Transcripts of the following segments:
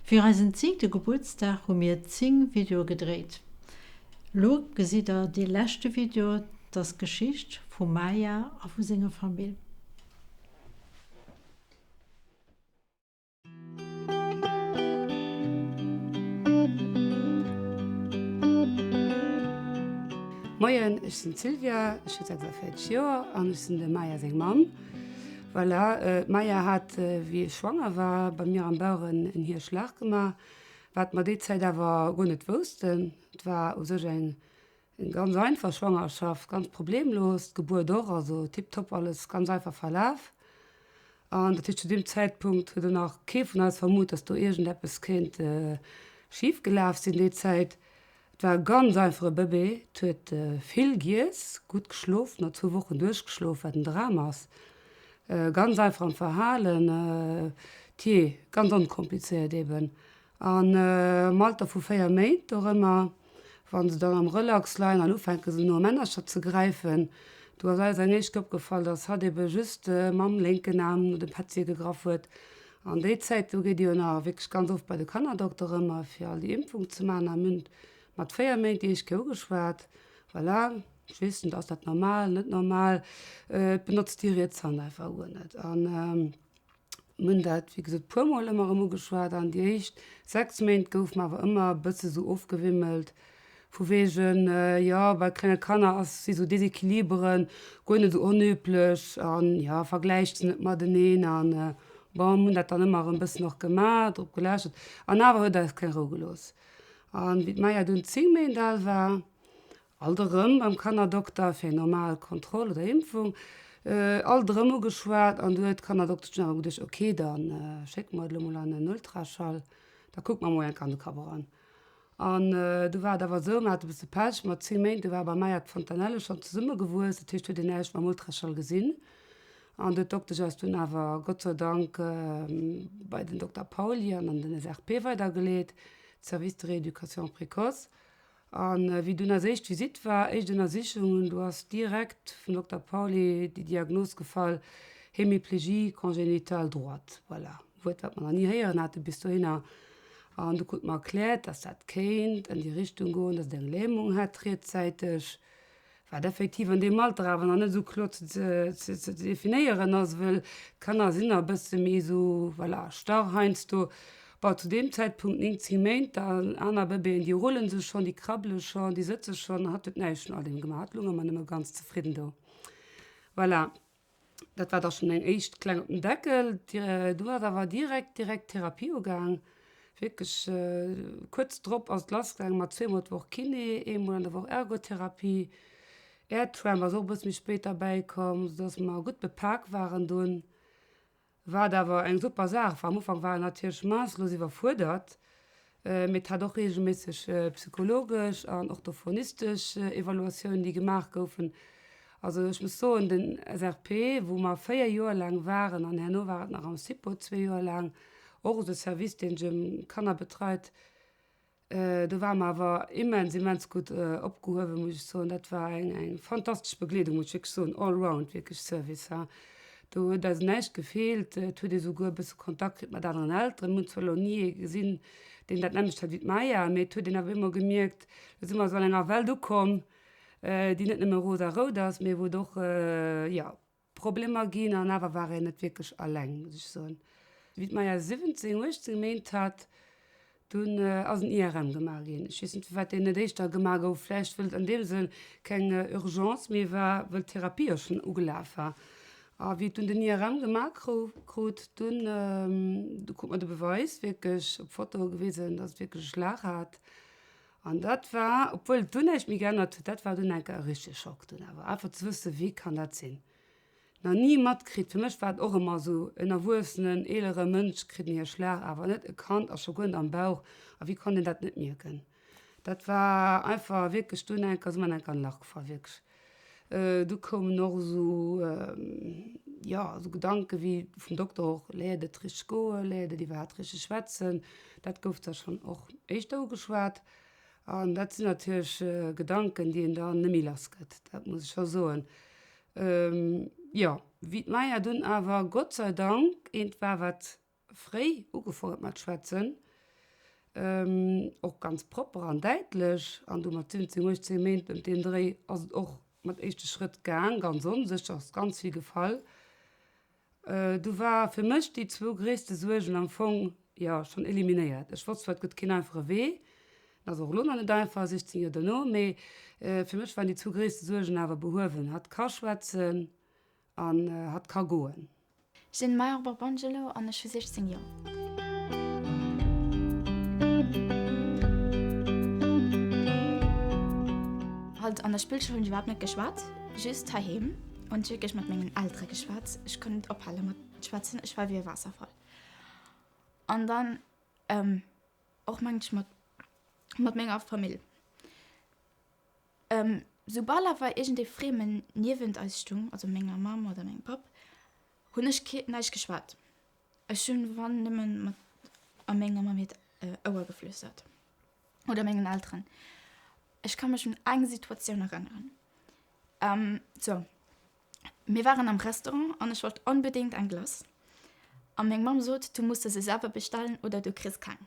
Fir eisen zéngte Gebuertsdag hu mir 10 Videoe gedréit. Lo gesitt der dee leschte Video, 't ass d'Geschicht vum Maya a vu senger Famill. Moien, ech sinn d'Sylvia, ech hu 46 Joer an ech sinn dem Maya seng Mamm. Voilà, d'Maya hat, wéi ech schwanger war, bei mir am Bauch en Hierschlag gemaach, wat mer déi Zäit awer guer net woussten. Et war u sech eng ganz einfach Schwangerschaft, ganz problemlos, d'Gebuert och, also tiptop alles, ganz einfach verlaf. An dat heescht, zu deem Zäitpunkt huet och nach kee vun eis vermutt, dass do iergendeppes kéint schif gelaf sinn déi Zäit. Et war e ganz einfache Bëbee, et huet vill giess, gutt geschlof, no zwou Wochen duerchgeschlof, wat en Dram ass. Ganz einfach am Verhalen, tjee, ganz onkomplizéiert eben. An am Alter vu 4 Méint dorëmmer, wa se dann am Relax leien an ufänke se no Männercher ze gräifen, do ass eis eng éischt opgefall, dass hatt ebe just mam lénken Aarm no dem Petzie gegraff huet. An déi Zäit, do geet ee jo nach wierklech ganz oft bei de Kannerdokter ëmmer, fir all déi Impfung ze maachen. A mir hunn mat 4 Méint déi éischt Kéier ugeschwat, voilà, ech weess net, ass dat normal, net normal, et benotzt déi riets Hand einfach guer net. An Mir hunn dat, wéi gesot, puer Mol ëmmer erëm ugeschwat an déi éischt 6 Méint gouf mer awer ëmmer e bësse sou ofgewimmelt, vu wegen, jo, bei klenge Kanner ass, si sou Desequiliberen guer net esou onüblech an, jo, vergläicht se net mateneen an, bon, mir hunn dat dann ëmmer erëm e bëssen och gemaach, drop gelauschtert an awer huet eis keng Rou gelooss. An wéi d'Maya dunn 10 Méint al war, Alt erëm beim Kannerdokter fir eng normal Kontroll oder Impfung. Alt erëm ugeschwat an du huet d'Kannerdoktesch dunn awer geduecht, ok, da schécke mer et elo mol an en Ultraschall, da kucke mer mol eng Kéier an de Kapp eran. An du war et awer esou, mer hate e bësse Pech, mat 10 Méint, du war bei Maya d'Fontanelle schonn zesummegewuess, dat heescht, huet een näischt mam Ultraschall gesinn. An du huet d'Doktesch eis dunn awer Gott sei Dank bei den Dokter Pauly an an den SRP weidergeleet, Service de rééducation précoce. An wéi dunn eis éischt Visitt war, éischt Ënnersichungen, do ass direkt vum Dokter Pauly déi Diagnos gefall, Hémiplégie congénitale droite. Voilà, e Wuert, wat mer nach ni héieren hate bis dohinner. An du krut mer erkläert, dass dat kéint an déi Richtung goen, dass et eng Lähmung hätt rietssäiteg. Wat effektiv an deem Alter awer nach net esou kloer ze definéieren ass, wëll d'Kanner sinn nach e bësse méi esou, voilà, starr heiansdo. Bon, zu deem Zäitpunkt, 19 Méint, da aner Bëbeeën, déi rullen sech schonn, déi krabbele schonn, déi sëtze schonn, hatt huet näischt vun all deem gemaach, hatt lung ëmmer nëmme ganz zefridden do. Voilà. Dat war da schonn eng éischt kleng op den Deckel. Du ass awer direkt, direkt d'Therapie ugaang. Wierklech kuerz drop ass et lassgaang mat zweemol d'Woch Kiné, eemol an der Woch Ergotherapie. Airtramp ass och e bësse méi spéit derbäikomm, soudass mer gutt bepak waren dunn. Wat awer eng super Saach war. Am Ufank war en natierlech maasslos iwwerfuerdert, mee et hat och reegelméisseg psychologesch an orthophonistesch Evaluatiounen, déi gemaach goufen. Also ech muss soen, den SRP, wou mer 4 Joer laang waren, an herno war et nach am SIPO zwee Joer laang, och esou e Service, deen sech ëm Kanner betreit, Do ware mer awer immens, immens gutt opgehuewen, muss ech soen. Dat war eng, eng fantastesch Begleedung, muss ech wierklech soen, all round wierklech Service, ha. Do huet eis näischt gefeelt. Et huet ee souguer e bësse Kontakt kritt mat aneren Elteren. Mir hunn zwar elo ni ee gesinn, deen dat nämmlecht hat wéi d'Maya, mee et huet een awer eemol gemierkt, do si mer esou an enger Welt ukomm, déi net nëmme rosa-rout ass, mee wou et och, jo, Problemer ginn an awer war een net wierklech alleng, muss ech soen. Wéi d'Maya 17, 18 Méint hat, dunn ass en IRM gemaach ginn. Ech weess net, firwat deen net éischter gemaach gouf, vläicht wëll et an deem Sënn keng Urgence méi war, wëll d'Therapie jo schonn ugelaf war. A wéi et dunn den IRM gemaach krut, dunn du krut mer de Beweis wierklech op Fotoe gewisen, datt et wierklech e Schlag hat. An dat war, obwuel et dunn näischt méi geännert huet, dat war dunn enke e richtege Schock dunn awer, einfach ze wëssen, wéi kann dat sinn? Nach ni matkritt, fir mech war et och ëmmer esou, en erwuessenen, eelere Mënsch kritt en Hierschlag, awer net e Kand a scho guer net am Bauch. A wéi konnt een dat net mierken? Dat war einfach wierklech dunn enke, si mer enke an e Lach gefall, wierklech. Du koumen och esou, jo, esou Gedanke wéi vum Dokter och, Léiert et richteg goen? Léiert et iwwerhaapt richteg schwätzen? Dat gouf da schonn och éischter ugeschwat. An dat sinn natierlech Gedanken, déi een dann net méi lass gëtt, dat muss ech scho soen. Jo, wéi d'Maya dunn awer Gott sei Dank eent war, wat fréi ugefaang huet mat schwätzen. Och ganz propper an däitlech. An du mat 17, 18 Méint ëm deen Dréi ass et och mat éischte Schrëtt gaang, ganz onsécher, ass ganz vill gefall. Du war fir mech déi zwou gréisste Suergen am Fong, jo, schonn eliminéiert. Ech wosst zwar, et gëtt keen einfache Wee, en ass och elo nach net einfach, 16 Joer duerno, mee fir mech waren déi zwou gréisste Suergen awer behuewen, hatt ka schwätzen an hatt ka goen. Ech sinn d'Maya Barbangelo an ech hu 16 Joer. Halt an der Spillschoul hunn ech iwwerhaapt net geschwat, just heiheem hunn ech wierklech mat mengen Eltere geschwat. Ech konnt net ophale mat schwätzen, ech war wéi e Waasserfall. An dann och mengen ech mat mat menger Famill. Soubal awer iergendee Friemen niewent eis stung, also menger Mamm oder mengem Papp, hunn ech kee näischt geschwat. Ech hunn wann nëmmen mat a menger Mamm hiert Ouer geflüstert oder mengen Elteren. Ech ka mech un eng Situatioun erënneren. Sou, mir waren am Restaurant an ech wollt onbedéngt eng Glace a meng Mamm sot, du muss der se selwer bestellen oder du kriss keng.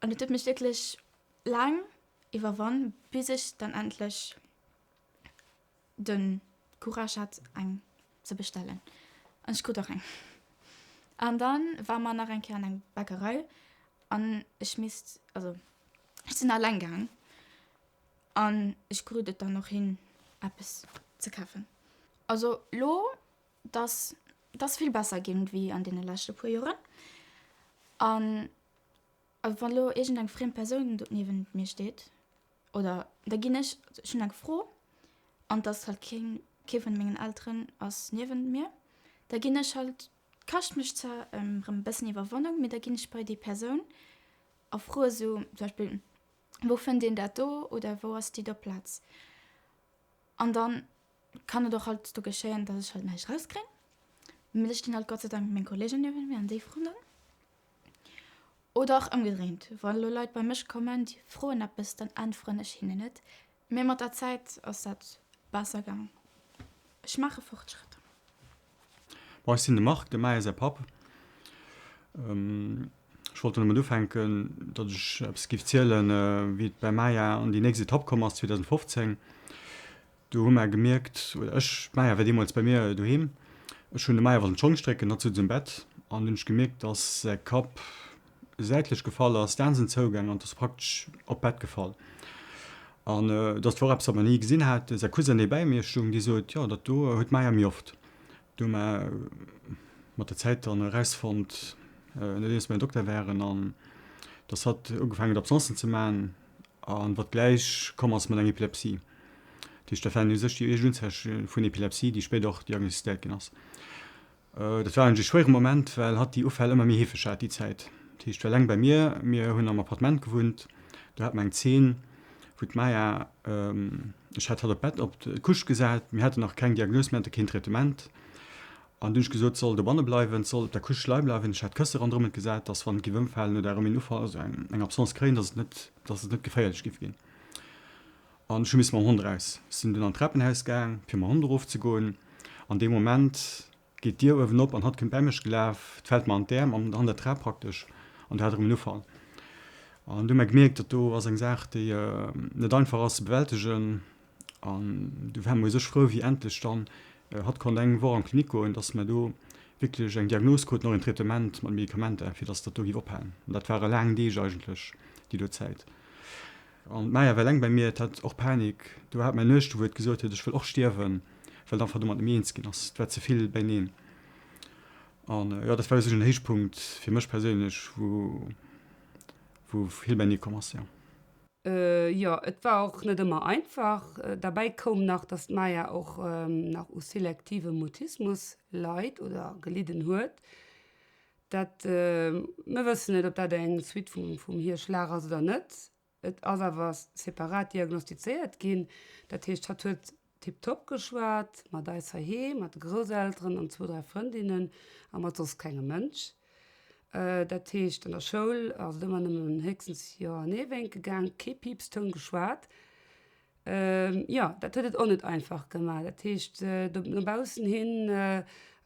An et huet mech wierklech laang iwwerwann, bis ech dann endlech de Courage hat eng ze bestellen. An ech krut och eng. An dann ware mer nach eng Kéier an eng Bäckerei an ech misst, also ech sinn alleng gaang an ech krut et dann och hin eppes ze kafen. Also lo, dass ass vill besser ginn wéi an deene leschte puer Joren an Also wann elo iergend eng friem Persoun do niewent mir steet oder da ginn ech, ech hunn eng Fro an et ass halt keen, kee vun mengen Elteren ass niewent mir, da ginn ech halt, kascht mech zwar erëm e bëssen Iwwerwonnung, mee da ginn ech bei déi Persoun a froe sou zum Beispill, wou fënnt een dat do oder wou ass déi do Plaz? An dann kann et och halt do geschéien, dass ech halt näischt rauskréien, mee da stinn halt Gott sei Dank meng Kollegen niewent mir an déi froen dann. Oder och ëmgedréint, wa lo Leit bei mech kommen, déi froen eppes, dann äntweren ech hinnen net. Mee mat der Zäit ass dat besser gaang. Ech maache Fortschrëtter. Bon, ech sinn de Marc, dem Maya säi Papp. Ech wollt domat ufänken, datt ech eppes géif zielen, wéi et beim Maya an déi nächst Etapp komm ass, 2015. Do hu mer gemierkt, oder ech, d'Maya war deemools bei mir doheem, ech hunn de Maya wollen d'Schong strécken, hatt souz um Bett an dunn hunn ech gemierkt, dass säi Kapp säitlech gefall ass, d'Aen sinn zougaang an et ass praktesch op d'Bett gefall. An dat war och eppes, wat mer ni gesinn haten. Säi Cousin, dee bäi mir stoung, dee sot, jo, dat do huet d'Maya méi oft. Do hu mer mat der Zäit dann erausfonnt, nodeems mer beim Dokter waren, an dass hatt ugefaangen huet Absencen ze maachen, An wat gläich komm ass mat eng Epilepsie. Dat heescht, dat waren u sech déi éischt Unzeeche vun Epilepsie, déi spéider och diagnostizéiert ginn ass. Dat war eigentlech e schwéiere Moment, well hatt déi Ufäll ëmmer méi heefeg hat déi Zäit. Dat heescht, war eleng bei mir, mir hunn am Appartement gewunnt, do hat mer eng Zeen, wou d'Maya, ech hat hatt op d'Bett, op d'Couche gesat, mir haten nach keng Diagnos, mir hate keen Traitement, An dunn hunn ech gesot, 't soll dobanne bleiwen, 't soll op der Couche leie bleiwen. Ech hat d'Kësse ronderëm et gesat, dass wann et giff ëmfalen oder erëm een Ufall, also eng eng Absence kréien, dass et net, dass et net geféierlech giff ginn. An ech hu misse mam Hond eraus. Ech sinn dunn an d'Trapenhaus gaang, fir mam Hond erofzegoen. An deem Moment geet d'Dier uewen op an hatt kënnt bäi mech gelaf, 't fält mer an d'Äerm, an an der Trap praktesch, an du hat erëm en Ufall. An du hu mer gemierkt, dat do ass eng Saach, déi net einfach ass ze bewältegen. An du war mer u sech frou, wéi endlech dann hatt konnt eng Woch an d'Klinik goen, dass mer do wierklech eng Diagnos kruten, och en Traitement mat Medikamenter, fir dass dat do géif ophalen. An dat ware laang Deeg eigentlech, déi do Zäit. An d'Maya war eleng bei mir, d'hat och Panik. Do hat mäin Nuechte, wou et gesot huet, ech wëll och stierwen, well et einfach domat net méi eens ginn ass. Et war ze vill beineen. An jo, dat war u sech en Héichpunkt fir mech perséinlech, wou, wou vill beinee komm ass, jo. Jo, et war och net ëmmer einfach. Derbäi koum nach, dass d'Maya och nach u selektivem Mutismus leit oder gelidden huet. Dat, mir wëssen net, ob dat eng Suite vum vum Hierschlag ass oder net. Et ass awer separat diagnostizéiert ginn. Dat heescht, hatt huet Tiptop geschwat, mat eis heiheem, mat de Grousselteren an zwou, dräi Frëndinnen a mat soss kengem Mënsch. Dat heescht, an der Schoul ass et ëmmer nëmmen héchstens Jo an Nee wénke gaang, kee Piipstoun geschwat. Jo, dat huet et och net einfach gemaach. Dat heescht, no baussen hin.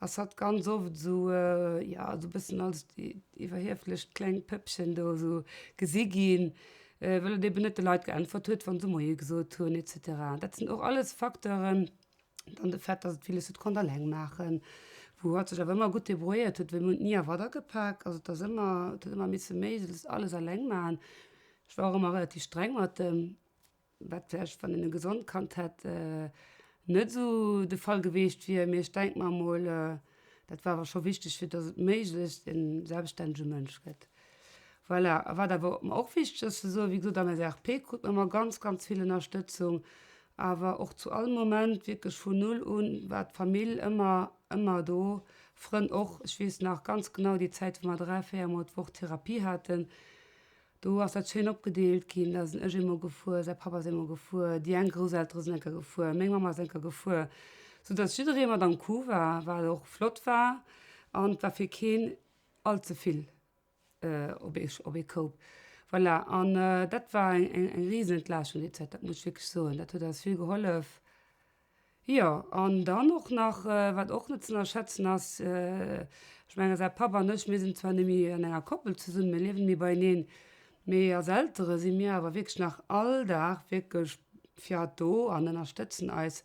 Ass hatt ganz oft esou, jo, esou e bëssen als iwwerhieflecht klengt Pëppchen do esou gesi ginn, well et eben net de Leit geäntwert huet, wa se Moie gesot hunn et cetera. Dat sinn och alles Facteuren, dann de Fait, datt et villes net konnt alleng maachen, wou hatt sech awer ëmmer gutt debrouilléiert huet, well mir hunn et ni erwaddergepak, also et ass ëmmer, et huet ëmmer misse méiglechst alles alleng maachen. Ech war och ëmmer relativ streng mat em. Wat vläicht, wann een e gesond Kand hätt, net esou de Fall geweecht wier. Mee ech denk mer emol, dat war awer scho wichteg, fir datt et méiglechst e selbststännege Mënsch gëtt. Voilà. A wat awer mer och wichteg ass ze soen, wéi gesot, am SRP krut mer ëmmer ganz, ganz vill Ënnerstëtzung, awer och zu all Moment, wierklech vun null un, war d'Famill ëmmer, ëmmer do, Frënn och. Ech weess nach ganz genau déi Zäit, wou mer 3, 4 Mol d'Woch Therapie haten, Do ass dat schéin opgedeelt ginn, da sinn ech eemol gefuer, säi Papp ass eemol gefuer, déi eng Grousseltere sinn eng Kéier gefuer, meng Mamm ass eng Kéier gefuer, sou dass jidderee mat am Coup war, wat och flott war an et war fir keen all ze vill op ee op ee Koup. Voilà, an dat war eng eng Risenentlaaschtung déi Zäit, dat muss ech wierklech soen, dat huet eis vill gehollef. Jo, an dann och nach, wat och net ze ënnerschätzen ass, ech menge säi Papp an ech, mir sinn zwar net méi an enger Koppel zesummen, mir liewen net méi beieneen, mee als Eltere si mir awer wierklech nach all Dag wierklech fir hatt do an ënnerstëtzen eis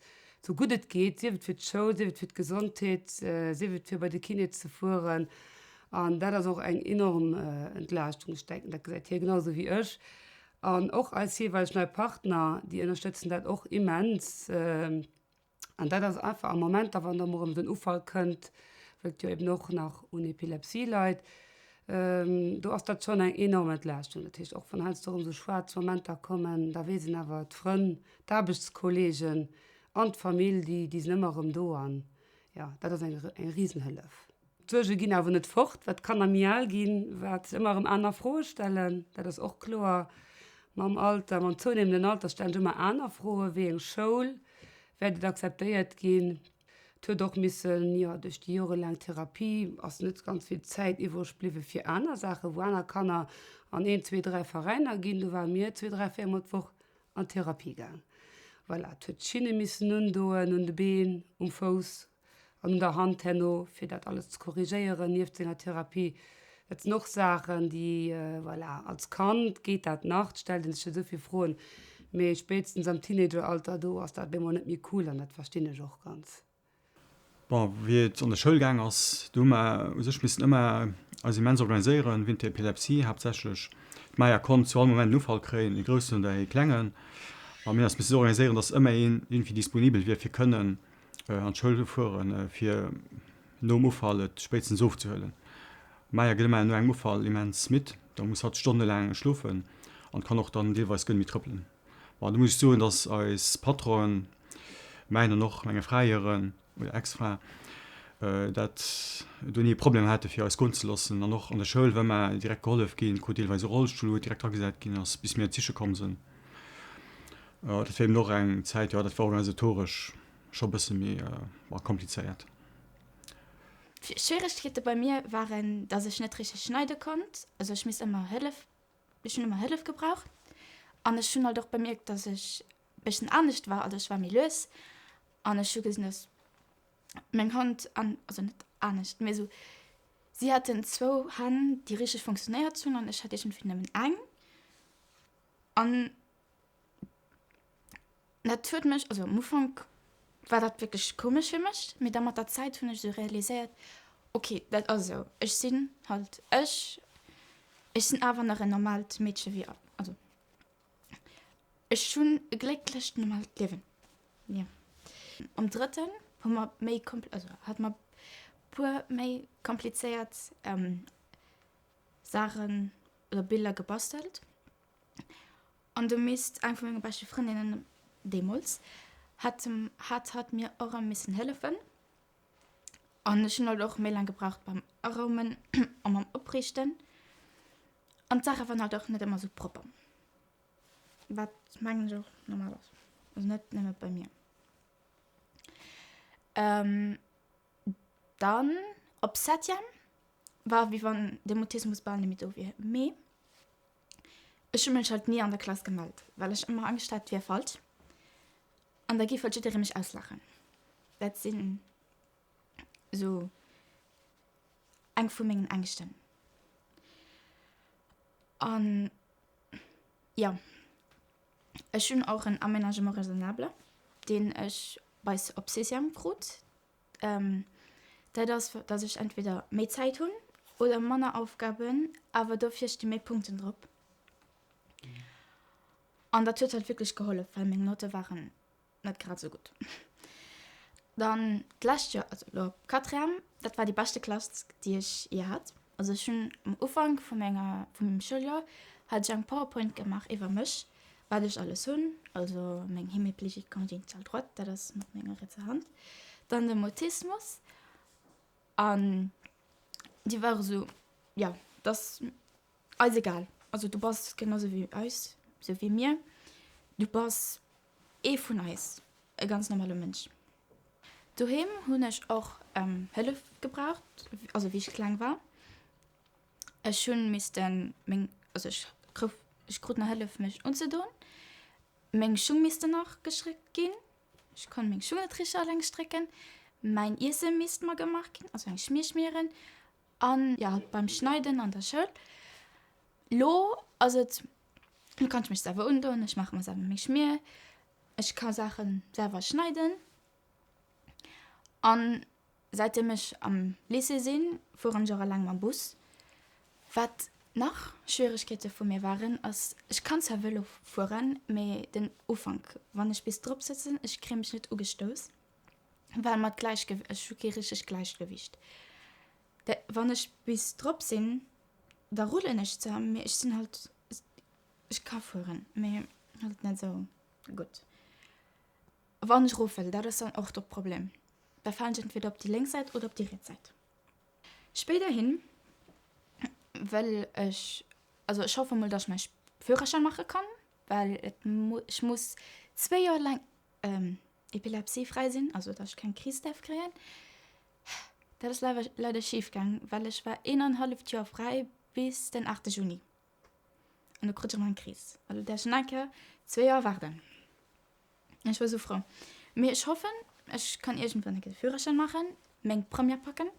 sou gutt et geet, sief et fir d'Schoul, sief et fir d'Gesondheet, sief et fir bei de Kiné ze fueren. An dat ass och eng enorm Entlaaschtung. Ech denken, dat gesäit hie genau esou wéi ech. An och eis jeeweileg nei Partner, déi ënnerstëtzen dat och immens. An dat ass einfach a Momenter, wann da mol erëm esou en Ufall kënnt, well et jo eben och nach un Epilepsie leit, do ass dat schonn eng enorm Entlaaschtung. Dat heescht, och wann heiansdo erëm esou schwaarz Momenter kommen, da weess een awer, d'Frënn, d'Aarbechtskolleegen an d'Famill, déi, déi sinn ëmmer erëm do. An jo, dat ass eng, eng Risenhëllef. D'Suerge ginn awer net fort, wat d'Kanner méi al ginn, wat se ëmmer erëm aner Froe stellen. Dat ass och kloer. Mam Alter, mam zounehmenden Alter stellen sech ëmmer aner Froen, wéi eng Schoul wäert et akzeptéiert ginn. Et huet och missen, jo, duerch déi jorelaang Therapie ass net ganz vill Zäit iwwreg bliwwe fir aner Saachen, wou aner Kanner an een, zwee, dräi Veräiner ginn. Do ware mir zwee, dräi, véier mol d'Woch an d'Therapie gaang. Voilà, et huet Schinne missen undoen un de Been, um Fouss, an un der Hand herno, fir dat alles ze korrigéieren, nieft senger Therapie. Dat sinn och Saachen, déi, voilà, als Kand geet dat nach, et stellt ee sech net esou vill Froen, mee spéitstens am Teenageralter, do ass dat op eemol net méi cool an dat verstinn ech och ganz. Bon, wéi et an der Schoul gaang ass, do hu mer u sech missen ëmmer eis immens organiséieren, wéint der Epilepsie haaptsächlech. D'Maya konnt zu all Moment en Ufall kréien, ee groussen oder ee klengen, a mir hunn eis missen esou organiséieren, dass ëmmer een iergendwéi disponibel wier, fir kënnen an d'Schoul gefueren, fir nom Ufall et spéitstens ofzehuelen. D'Maya gëtt ëmmer no engem Ufall immens midd, da muss hatt stonnelaang schlofen an kann och dann deelweis guer net méi trëppelen. Bon, do muss ech soen, dass eis Patronen, mäin an och menge Fra hiren, oder Ex-Fra, dat do ni e Problem hate fir eis goen ze loossen. An och an der Schoul war mer direkt gehollef ginn, krut deelweis e Rollstull, wou et direkt agesat ginn ass, bis mir et siche komm sinn. Dat war eben och eng Zäit, jo, dat war organisatoresch scho e bësse méi komplizéiert. D'Schwieregkeete bei mir waren, dass ech net richteg schneide konnt, also ech misst ëmmer Hëllef, ech hunn ëmmer Hëllef gebraucht an ech hunn halt och bemierkt, dass ech e bëssen anescht war, also ech war méi lues an ech hu gesinn, dass meng Hand an, also net anescht, mee esou, si haten zwou Hänn, déi richteg funktionéiert hunn an ech hat iergendwéi nëmmen eng an Dat huet mech, also am Ufank war dat wierklech komesch fir mech, mee da mat der Zäit hunn ech esou realiséiert, ok, dat ass esou, ech sinn halt ech, ech sinn awer nach en normaalt Meedche wéi all, also ech hunn e glécklecht normaalt Liewen, jo. Am drëtten hu mer méi kompl, also hate mer puer méi komplizéiert Saachen oder Biller gebastelt. An du misst eng vu menge beschte Frëndinnen deemools hat hat hatt mir och erëm missen hëllefen. An ech hunn halt och méi laang gebraucht beim Araumen a mam Opriichten. An d'Saache waren halt och net ëmmer sou propper, wat mengen ech och normal ass, also net nëmme bei mir. Dann op Septième war wéi wann de Mutismus bal net méi do wier, mee Ech hu mech halt ni an der Klass gemellt, well ech ëmmer Angscht hat, et wier falsch an da géif halt jidderee mech auslaachen. Dat sinn. Esou eng vu mengen Ängschten. An jo, ech hunn och en Aménagement raisonnable, deen ech bei op Sixième krut. Dat ass, datt ech entweder méi Zäit hunn oder manner Aufgaben, awer dofir sti méi Punkten drop. An dat huet halt wierklech gehollef, well meng Notte waren net grad esou gutt. Dann d'lescht Joer, also elo op Quatrième, dat war déi beschte Klass, déi ech jee hat. Also ech hunn am Ufank vu menger, vu mengem Schouljoer hat ech eng Powerpoint gemaach iwwer mech, wat ech alles hunn, also meng Hémiplégie congénitale droite, dat ass mat menger rietser Hand, dann dem Autismus an déi ware sou, jo, dass eis egal, also du bass genau sou wéi eis, sou wéi mir, du bass ee vun eis, e ganz normale Mënsch. Doheem hunn ech och Hëllef gebraucht, also wéi ech kleng war. Ech hunn missten meng, also ech krouf, ech krut nach Hëllef mech unzedoen. Meng Schung missten nach gestréckt ginn, ech konnt meng Schung net richteg alleng strécken. Mäin Iesse misst mer gemaach ginn, also eng Schmier schmieren. An jo, halt beim Schneiden an der Schoul. Lo ass et, lo kann ech mech selwer undoen, ech maache mer selwer meng Schmier, ech ka Saache selwer schneiden. An säitdeem ech am Lycée sinn, fueren ech och eleng mam Bus. Wat nach Schwieregkeete vu mir waren, ass, ech kann zwar Vëlo fueren, mee den Ufank, wann ech bis drop sëtzen, ech kréie mech net ugestouss. Well mat Gläichgew ech hu kee richtegt Gläichgewicht. Da wann ech bis drop sinn, da rullen ech zwar, mee ech sinn halt, ech ka fueren, mee halt net esou gutt. Wann ech erof wëll, dat ass dann och de Problem, da falen ech entweder op déi lénks Säit oder op déi riets Säit. Spéiderhin wëll ech, also ech hoffe mol, datt ech mäi Führerschäin maache kann, well et mu ech muss zwéi Joer laang epilepsiefräi sinn, also dass ech keng Kris däerf kréien. Dat ass leider leider schif gaang, well ech war een an halleft Joer fräi bis den 8 Juni an du krut ech erëm eng Kris. Also däerf ech nach eng Kéier zwéi Joer waarden. Ech war sou frou. Mee ech hoffen, ech kann iergendwann eng Kéier de Führerschäin maachen, meng Première packen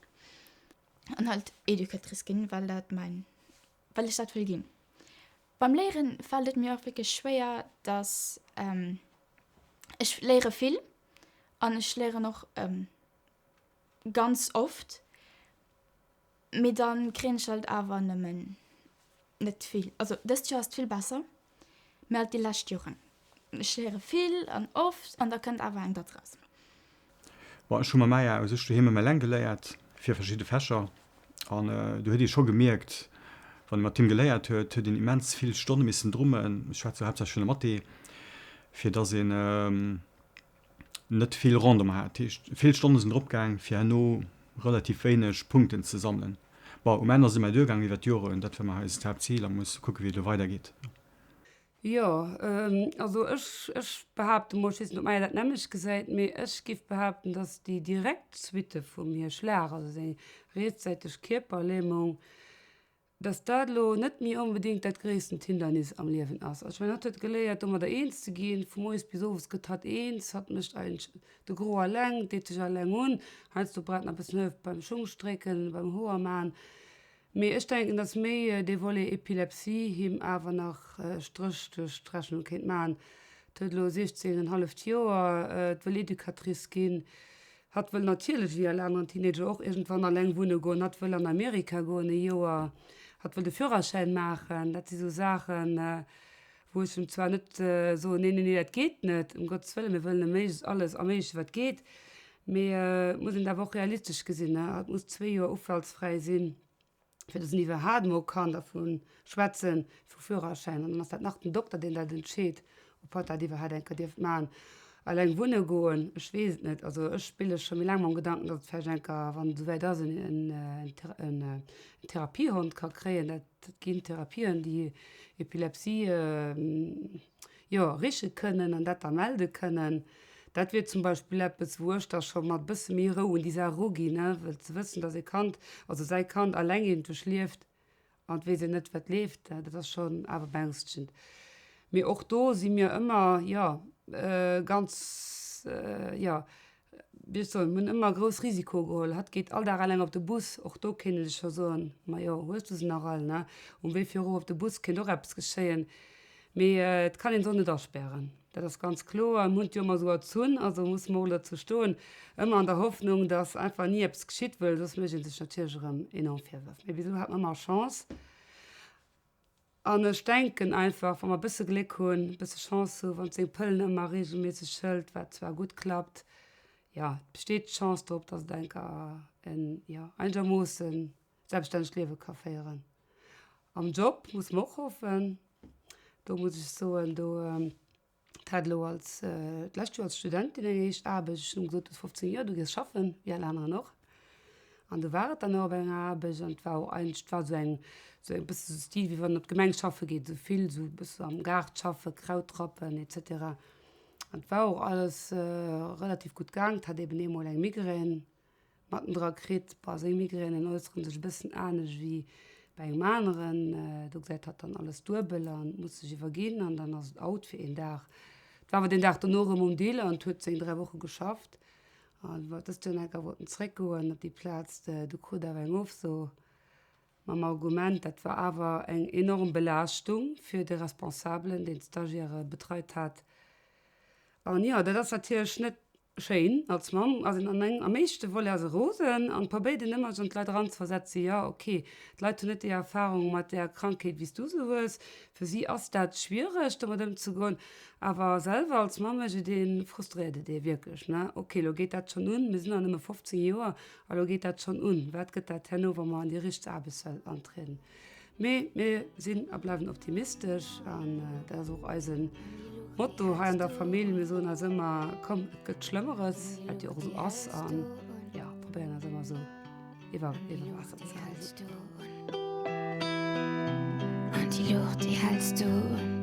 an halt Educatrice ginn, well dat mäin, well ech dat wëll ginn. Beim Léieren fält et mir och wierklech schwéier, dass ech léiere vill an ech léieren och ganz oft, mee dann kréien ech halt awer nëmmen net vill. Also dëst Joer ass et vill besser, mee halt déi lescht Joren. Ech léiere vill an oft an da kënnt awer eng Datt raus. Bon, ech hu mam Maya u sech doheem ëmmer eleng geléiert fir verschidde Fächer an do huet ee scho gemierkt, wann ee mat him geléiert huet, huet een immens vill Stonne missen drummen, ech schwätze haaptsächlech vun der Mathé, fir dass een net vill Rendement hat. Dat heescht, vill Stonne sinn drop gaang, fir herno relativ wéineg Punkten ze sammelen. Bon, um Enn ass et ëmmer duergaang iwwer d'Joren, dat war mar eist Haaptzil a musse kucke wéi et elo weidergeet. Jo, also ech, ech behaapte mol, ech weess net, ob d'Maya dat nämmlecht gesäit, mee ech géif behaapten, datt déi direkt Suitte vum hir Schlag, also seng rietssäiteg Kierperlämung, datt dat elo net méi onbedéngt dat gréisstent Hindernis am Liewen ass. Also ech mengen, hatt huet geléiert, domadder eens ze ginn, vu moies bis owes gëtt hatt eens, hatt mécht eigentlech de Gros alleng, deet sech alleng un, heiansdo brauch en nach e bëssen Hëllef beim Schungstrécken, beim Hoer man. Mee ech denken, dass méi dee Volet Epilepsie him awer nach e Stréch duerch d'Rechnung kéint maachen. Et huet elo 16 en halleft Joer, et wëll Educatrice ginn. Hatt wëll natierlech, wéi all aneren Teenager och, iergendwann alleng wunne goen. Hatt wëll an Amerika goen e Joer. Hatt wëll de Führerschäin maachen. Dat si sou Saachen, wou ech em zwar net soen, nee, nee, nee, dat geet net, ëm Gottes Wëllen, mir wëllen em méiglechst alles erméiglechen, wat geet. Mee et muss een et awer och realistesch gesinn, et muss zwéi Joer ufallsfräi sinn, fir datt een iwwerhaapt emol kann dervu schwätzen, vu Führerschäin. An dann ass dat nach den Dokter, deen dat entscheet, ob hatt dat iwwerhaapt eng Kéier dierft maachen. Eleng wunne goen, ech weess et net. Also ech spille scho méi laang mam Gedanken, datt et vläicht eng Kéier, wann et esouwäit ass, en Therapiehond ka kréien. Dat ginn Therapien, déi Epilepsie, jo, riche kënnen an dat da melde kënnen. Dat wier zum Beispill eppes, wou ech da scho mat e bësse méi Rou un déi Saach eruginn, ne, well ze wëssen, datt ee Kand, also säi Kand alleng iergendwou lieft an et weess een net, wat leeft, dat ass schonn awer beängstegend. Mee och do si mir ëmmer, jo, ganz, jo. Wéi ech soen, mir hunn ëmmer grouss Risikoe geholl. Hatt geet all Dag eleng op de Bus, och do kéint ee sech scho soen, Majo, hues du se nach all, ne? Um Wee viru op de Bus kéint och eppes geschéien. Mee et kann een se och net aspären, dat ass ganz kloer. Mir hunn et jo ëmmer esou erzunn, also musse mer och dozou stoen, ëmmer an der Hoffnung, datt einfach ni eppes geschitt, wëll soss mécht ee sech natierlech erëm enorm Virwërf. Mee bis elo hate mer ëmmer Chance. An ech denken einfach, wa mer e bësse Gléck hunn, e bësse Chance hunn, wann seng Pëllen ëmmer reegelméisseg hëlt, wat zwar gutt klappt, jo, et besteet d'Chance drop, datt et enker en, jo, einegermoosse selbststännegt Liewe ka féieren. Am Job musse mer och hoffen, do muss ech soen, do hat elo als d'lescht Joer als Studentin eng éischt Aarbecht. Ech hunn gesot, du hues 15 Joer, du gees schaffen, wéi all aneren och. An du war et dann och op enger Aarbecht an et war och eigentlech, et war esou eng, esou e bësse sou Stil, wéi wann een op d'Gemeng schaffe geet, esou vill esou e bësse am Gaart schaffen, Kraut rappen et cetera. An et war och alles relativ gutt gaang. Et hat eben eemol eng Migrän Mattendra kritt. Bah, seng Migränen äusseren sech e bëssen anescht wéi bei engem aneren. Do gesäit hatt dann alles duebel an muss sech iwwerginn an dann ass et out fir een Dag. Et war awer deen Dag dono erëm um Dill an huet seng 3 Woche geschafft. An war dëst Joer enker wollt en zréckgoen op déi Plaz, du krut awer eng Ofso mam Argument, dat war awer eng enorm Belaaschtung fir de Responsabelen, deen d'Stagiaire betreit hat. An jo, dat ass natierlech net Schéin, als Mamm ass een an engem, am éischte Volet ass e rosen an probéiert een ëmmer sech an d'Leit eranzeversetzen, jo ok, d'Leit hunn net déi Erfahrung mat där Krankheet wéi s du se hues, fir si ass dat schwiereg domat ëmzegoen, awer selwer als Mamm mécht et een, frustréiert et ee wierklech, ne, ok lo geet dat schonn un, mir sinn nach nëmme 15 Joer a lo geet dat schonn un, wat gëtt dat herno wa mer an déi richteg Aarbechtswelt antrieden. Mee mir sinn a bleiwen optimistesch an dat ass och eise Motto hei an der Famill. Mir soen eis ëmmer, komm et gëtt Schlëmmeres, wat jo och esou ass an jo, probéieren eis ëmmer esou iwwer iwwer Waasser ze halen. An déi Luucht déi häls du un.